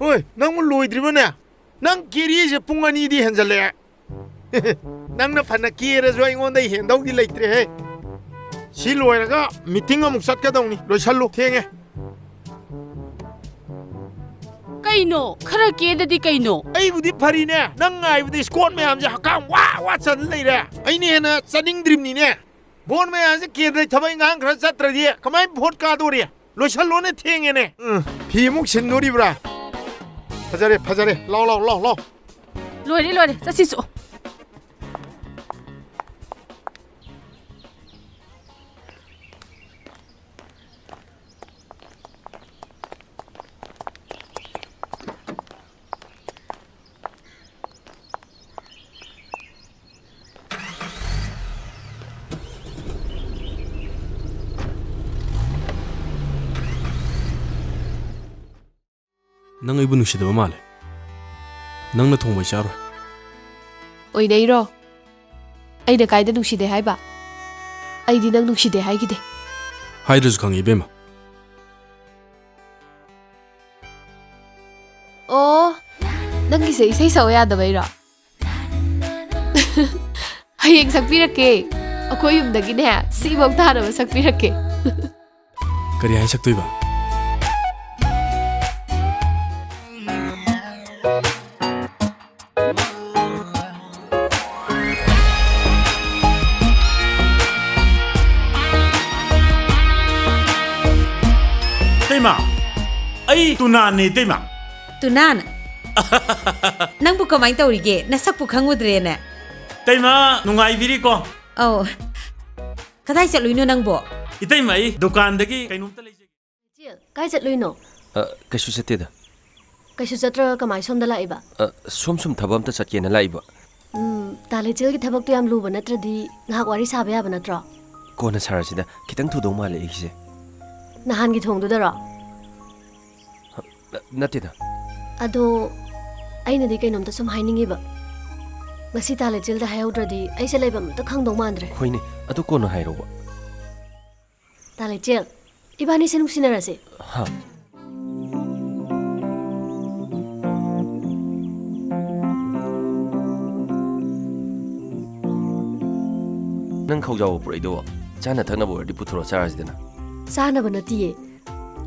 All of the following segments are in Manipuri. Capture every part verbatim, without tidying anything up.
ꯑꯣꯏ, ꯅꯪꯕꯨ ꯂꯣꯏꯗ꯭ꯔꯤꯕꯅꯦ? ꯅꯪ ꯀꯦꯔꯤꯁꯦ ꯄꯨꯡ ꯑꯅꯤꯗꯤ ꯍꯦꯟꯖꯜꯂꯛꯑꯦ꯫ ꯅꯪꯅ ꯐꯅ ꯀꯦꯔꯁꯨ ꯑꯩꯉꯣꯟꯗ ꯍꯦꯟꯗꯧꯗꯤ ꯂꯩꯇ꯭ꯔꯦꯍꯦ꯫ ꯁꯤ ꯂꯣꯏꯔꯒ ꯃꯤꯇꯤꯡ ꯑꯃꯨꯛ ꯆꯠꯀꯗꯧꯅꯤ꯫ ꯂꯣꯏꯁꯜꯂꯨ, ꯊꯦꯡꯉꯦ꯫ ꯀꯩꯅꯣ? ꯈꯔ ꯀꯦꯗꯗꯤ ꯀꯩꯅꯣ? ꯑꯩꯕꯨꯗꯤ ꯐꯔꯤꯅꯦ꯫ ꯅꯪ ꯉꯥꯏꯕꯗ ꯁ꯭ꯀꯣꯠ ꯃꯌꯥꯝꯁꯦ ꯍꯛꯀꯥꯝ ꯋꯥ ꯋꯥ ꯆꯟ ꯂꯩꯔꯦ꯫ ꯑꯩꯅ ꯍꯦꯟꯅ ꯆꯠꯅꯤꯡꯗ꯭ꯔꯤꯕꯅꯤꯅꯦ꯫ ꯕꯣꯟ ꯃꯌꯥꯝꯁꯦ ꯀꯦꯟꯗ꯭ꯔꯩ ꯊꯕꯛ ꯏꯪꯈꯥꯡ ꯈꯔ ꯆꯠꯇ꯭ꯔꯗꯤ ꯀꯃꯥꯏꯅ ꯚꯣꯠ ꯀꯥꯗꯣꯔꯤ? ꯂꯣꯏꯁꯜꯂꯣꯅꯦ, ꯊꯦꯡꯉꯦꯅꯦ꯫ ꯎꯝ, ꯐꯤ ꯑꯃꯨꯛ ꯁꯤꯟꯗꯣꯔꯤꯕ꯭ꯔꯥ? ꯐꯖꯔꯦ, ꯐꯖꯔꯦ꯫ ꯂꯥꯎ, ꯂꯥꯎ, ꯂꯥꯎ, ꯂꯥꯎ꯫ ꯂꯣꯏꯔꯦ, ꯂꯣꯏꯔꯦ꯫ ꯆꯠꯁꯤ ꯆꯣ꯫ ꯅꯪ ꯑꯩꯕꯨ ꯅꯨꯡꯁꯤꯗꯕ ꯃꯥꯜꯂꯦ꯫ ꯅꯪꯅ ꯊꯣꯡꯕ ꯑꯩ ꯆꯥꯔꯣꯏ꯫ ꯑꯣꯏꯅꯩꯔꯣ? ꯑꯩꯅ ꯀꯥꯏꯗ ꯅꯨꯡꯁꯤꯗꯦ ꯍꯥꯏꯕ? ꯑꯩꯗꯤ ꯅꯪ ꯅꯨꯡꯁꯤꯗꯦ ꯍꯥꯏꯈꯤꯗꯦ꯫ ꯍꯥꯏꯗ꯭ꯔꯁꯨ ꯈꯪꯉꯤ, ꯏꯕꯦꯝꯃ꯫ ꯑꯣ, ꯅꯪꯒꯤꯁꯦ ꯏꯁꯩ ꯁꯛꯑꯣ ꯌꯥꯗꯕꯩꯔꯣ? ꯍꯌꯦꯡ ꯁꯛꯄꯤꯔꯛꯀꯦ꯫ ꯑꯩꯈꯣꯏ ꯌꯨꯝꯗꯒꯤꯅꯦ, ꯁꯤꯐꯧ ꯇꯥꯅꯕ ꯁꯛꯄꯤꯔꯛꯀꯦ꯫ ꯀꯔꯤ ꯍꯥꯏ ꯁꯛꯇꯣꯏꯕ? ꯏꯇꯩꯃ, ꯑꯩ ꯇꯨꯅꯥꯅꯦ, ꯏꯇꯩꯃ꯫ ꯇꯨꯅꯥꯟ? ꯅꯪꯕꯨ ꯀꯃꯥꯏꯅ ꯇꯧꯔꯤꯒꯦ? ꯅꯁꯛꯄꯨ ꯈꯪꯉꯨꯗ꯭ꯔꯦꯅꯦ꯫ ꯏꯇꯩꯃ, ꯅꯨꯡꯉꯥꯏꯕꯤꯔꯤꯀꯣ? ꯑꯧ꯫ ꯀꯗꯥꯏ ꯆꯠꯂꯨꯏꯅꯣ ꯅꯪꯕꯣ? ꯏꯇꯩꯃ, ꯑꯩ ꯗꯨꯀꯥꯟꯗꯒꯤ ꯀꯩꯅꯣꯝꯇ ꯂꯩꯖꯒꯦ꯫ ꯏꯆꯦ, ꯀꯥꯏ ꯆꯠꯂꯨꯏꯅꯣ? ꯑ, ꯀꯩꯁꯨ ꯆꯠꯇꯦꯗ꯫ ꯀꯩꯁꯨ ꯆꯠꯇ꯭ꯔꯒ ꯀꯃꯥꯏ ꯁꯣꯝꯗ ꯂꯥꯛꯏꯕ? ꯑ, ꯁꯣꯝ ꯁꯨꯝ ꯊꯕꯛ ꯑꯝꯇ ꯆꯠꯀꯦꯅ ꯂꯥꯛꯏꯕ꯫ ꯎꯝ, ꯇꯥ ꯂꯩꯆꯦꯜꯒꯤ ꯊꯕꯛꯇꯣ ꯌꯥꯝ ꯂꯨꯕ ꯅꯠꯇ꯭ꯔꯗꯤ ꯉꯥꯏꯍꯥꯛ ꯋꯥꯔꯤ ꯁꯥꯕ ꯌꯥꯕ ꯅꯠꯇ꯭ꯔꯣ? ꯀꯣꯟꯅ ꯁꯥꯔꯁꯤꯗ, ꯈꯤꯇꯪ ꯊꯨꯗꯧ ꯃꯥꯜꯂꯦ ꯑꯩꯒꯤꯁꯦ꯫ ꯅꯍꯥꯟꯒꯤ ꯊꯣꯡꯗꯨꯗꯔꯣ? ꯅ-, ꯅꯠꯇꯦꯗ꯫ ꯑꯗꯣ ꯑꯩꯅꯗꯤ ꯀꯩꯅꯣꯝꯇ ꯁꯨꯝ ꯍꯥꯏꯅꯤꯡꯉꯤꯕ꯫ ꯉꯁꯤ ꯇꯥ ꯂꯩꯆꯦꯜꯗ ꯍꯥꯏꯍꯧꯗ꯭ꯔꯗꯤ ꯑꯩꯁꯦ ꯂꯩꯐꯝ ꯑꯝꯇ ꯈꯪꯗꯧ ꯃꯥꯟꯗ꯭ꯔꯦ꯫ ꯍꯣꯏꯅꯦ, ꯑꯗꯨ ꯀꯣꯟꯅ ꯍꯥꯏꯔꯣꯕ꯫ ꯇꯥ ꯂꯩꯆꯦꯜ, ꯏꯕꯥꯅꯤꯁꯦ ꯅꯨꯡꯁꯤꯅꯔꯁꯦ꯫ ꯍꯥ? ꯈꯧꯖꯥꯎꯕ ꯄꯨꯔꯛꯏꯗꯨꯕꯣ? ꯆꯥꯅ ꯊꯛꯅꯕ ꯑꯣꯏꯔꯗꯤ ꯄꯨꯊꯣꯔꯛꯑꯣ, ꯆꯥꯔꯁꯤꯗꯅ꯫ ꯆꯥꯅꯕ ꯅꯠꯇꯤꯌꯦ,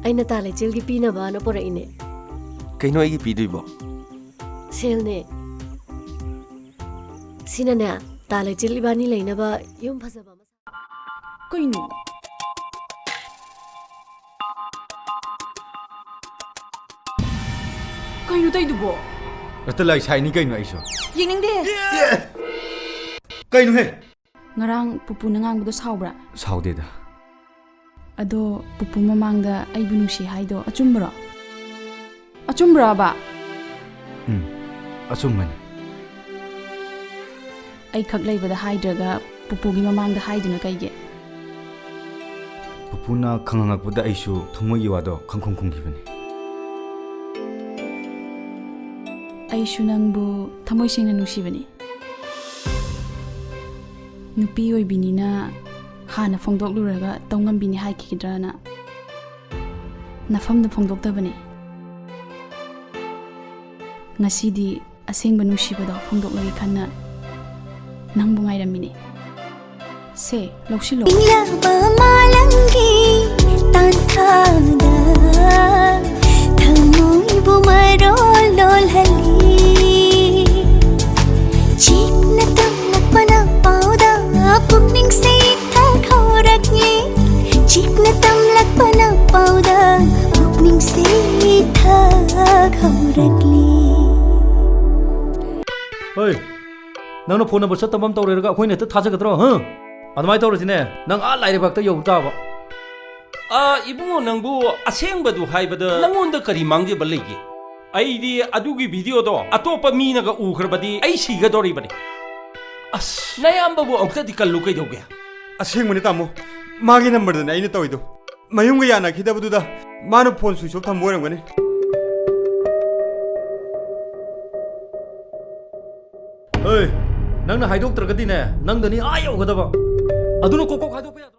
ꯑꯩꯅ ꯇꯥ ꯂꯩꯆꯤꯜꯒꯤ ꯄꯤꯅꯕꯅ ꯄꯨꯔꯛꯏꯅꯦ꯫ ꯀꯩꯅꯣ ꯑꯩꯒꯤ ꯄꯤꯗꯣꯏꯕꯣ? ꯁꯦꯜꯅꯦ꯫ ꯁꯤꯅꯅꯦ, ꯇꯥ ꯂꯩꯆꯤꯜ ꯏꯕꯥꯅꯤ ꯂꯩꯅꯕ ꯌꯨꯝ ꯐꯖꯕ ꯑꯃ ꯁꯥ- ꯀꯩꯅꯣ? ꯀꯩꯅꯣ ꯇꯧꯏꯗꯨꯕꯣ? ꯑꯇ ꯂꯥꯏ ꯁꯥꯏꯅꯤ ꯀꯩꯅꯣ ꯑꯩꯁꯨ꯫ ꯌꯦꯡꯅꯤꯡꯗꯦ꯫ ꯀꯩꯅꯣꯍꯦ? ꯉꯔꯥꯡ ꯄꯨꯄꯨꯅ ꯉꯥꯡꯕꯗꯣ ꯁꯥꯎꯕ꯭ꯔꯥ? ꯁꯥꯎꯗꯦꯗ꯫ ꯑꯗꯣ ꯄꯨꯄꯨ ꯃꯃꯥꯡꯗ ꯑꯩꯕꯨ ꯅꯨꯡꯁꯤ ꯍꯥꯏꯗꯣ ꯑꯆꯨꯝꯕꯔꯣ? ꯑꯆꯨꯝꯕ꯭ꯔꯕ? ꯎꯝ, ꯑꯆꯨꯝꯕꯅꯤ꯫ ꯑꯩ ꯈꯛ ꯂꯩꯕꯗ ꯍꯥꯏꯗ꯭ꯔꯒ ꯄꯨꯄꯨꯒꯤ ꯃꯃꯥꯡꯗ ꯍꯥꯏꯗꯨꯅ ꯀꯩꯒꯤ? ꯄꯨꯄꯨꯅ ꯈꯪꯍꯪꯉꯛꯄꯗ ꯑꯩꯁꯨ ꯊꯃꯣꯏꯒꯤ ꯋꯥꯗꯣ ꯈꯪꯈꯨꯝ ꯈꯨꯝꯈꯤꯕꯅꯤ꯫ ꯑꯩꯁꯨ ꯅꯪꯕꯨ ꯊꯃꯣꯏ ꯁꯦꯡꯅ ꯅꯨꯡꯁꯤꯕꯅꯤ꯫ ꯅꯨꯄꯤ ꯑꯣꯏꯕꯤꯅꯤꯅ ꯍꯥꯟꯅ ꯐꯣꯡꯗꯣꯛꯂꯨꯔꯒ ꯇꯧ ꯉꯝꯕꯤꯅꯤ ꯍꯥꯏꯈꯤꯒꯗ꯭ꯔꯅ ꯅꯐꯝꯗ ꯐꯣꯡꯗꯣꯛꯇꯕꯅꯤ꯫ ꯉꯁꯤꯗꯤ ꯑꯁꯦꯡꯕ ꯅꯨꯡꯁꯤꯕꯗꯣ ꯐꯣꯡꯗꯣꯛꯂꯒꯦ ꯈꯟꯅ ꯅꯪꯕꯨ ꯉꯥꯏꯔꯝꯃꯤꯅꯤ꯫ ꯁꯦ, ꯂꯧꯁꯤꯜꯂꯣ꯫ ꯏꯪꯂꯕ ꯃꯥꯂꯪꯒꯤ ꯇꯥꯟꯊꯥꯗ ꯊꯃꯣꯏꯕꯨ ꯃꯔꯣꯜ ꯂꯣꯜꯍꯜꯂꯤ꯫ ꯆꯤꯛꯅ ꯇꯝꯂꯛꯄꯅ ꯄꯥꯎꯗ ꯄꯨꯛꯅꯤꯡꯁꯦ ꯏꯊꯛ ꯍꯧꯔꯛꯂꯤ꯫ ꯆꯤꯛꯅ ꯇꯝꯂꯛꯄꯅ ꯄꯥꯎꯗ ꯄꯨꯛꯅꯤꯡꯁꯦ ꯏꯊꯛ ꯍꯧꯔꯛꯂꯤ꯫ ꯍꯣꯏ, ꯅꯪꯅ ꯐꯣꯟ ꯅꯝꯕꯔ ꯆꯠꯇꯕ ꯑꯃ ꯇꯧꯔꯦꯔꯒ ꯑꯩꯈꯣꯏꯅ ꯍꯦꯛꯇ ꯊꯥꯖꯒꯗ꯭ꯔꯣ? ꯍꯥ? ꯑꯗꯨꯃꯥꯏꯅ ꯇꯧꯔꯁꯤꯅꯦ, ꯅꯪ ꯑꯥ ꯂꯥꯏꯔꯩꯕꯥꯛꯇ ꯌꯧ ꯇꯥꯕ꯫ ꯑꯥ, ꯏꯕꯨꯡꯉꯣ, ꯅꯪꯕꯨ ꯑꯁꯦꯡꯕꯗꯨ ꯍꯥꯏꯕꯗ ꯅꯪꯉꯣꯟꯗ ꯀꯔꯤ ꯃꯥꯡꯖꯕ ꯂꯩꯒꯦ? ꯑꯩꯗꯤ ꯑꯗꯨꯒꯤ ꯚꯤꯗꯤꯑꯣꯗꯣ ꯑꯇꯣꯞꯄ ꯃꯤꯅꯒ ꯎꯈ꯭ꯔꯕꯗꯤ ꯑꯩ ꯁꯤꯒꯗꯧꯔꯤꯕꯅꯤ꯫ ꯑꯁ, ꯅꯌꯥꯝꯕꯕꯨ ꯑꯃꯨꯛꯇꯗꯤ ꯀꯜꯂꯨ ꯀꯩꯗꯧꯒꯦ? ꯑꯁꯦꯡꯕꯅꯤ, ꯇꯥꯃꯣ꯫ ꯃꯥꯒꯤ ꯅꯝꯕꯔꯗꯅꯦ ꯑꯩꯅ ꯇꯧꯔꯤꯗꯣ꯫ ꯃꯌꯨꯝꯒ ꯌꯥꯅꯈꯤꯗꯕꯗꯨꯗ ꯃꯥꯅ ꯐꯣꯟ ꯁ꯭ꯋꯤꯆ ꯑꯣꯐ ꯊꯝꯕ ꯑꯣꯏꯔꯝꯒꯅꯤ꯫ ꯍꯣꯏ, ꯅꯪꯅ ꯍꯥꯏꯗꯣꯛꯇ꯭ꯔꯒꯗꯤꯅꯦ, ꯅꯪꯗꯅꯤ ꯑꯥ ꯌꯧꯒꯗꯕ꯫ ꯑꯗꯨꯅ ꯀꯣꯛ ꯀꯣꯛ ꯍꯥꯏꯗꯣꯛꯄ ꯌꯥꯗ꯭ꯔꯣ?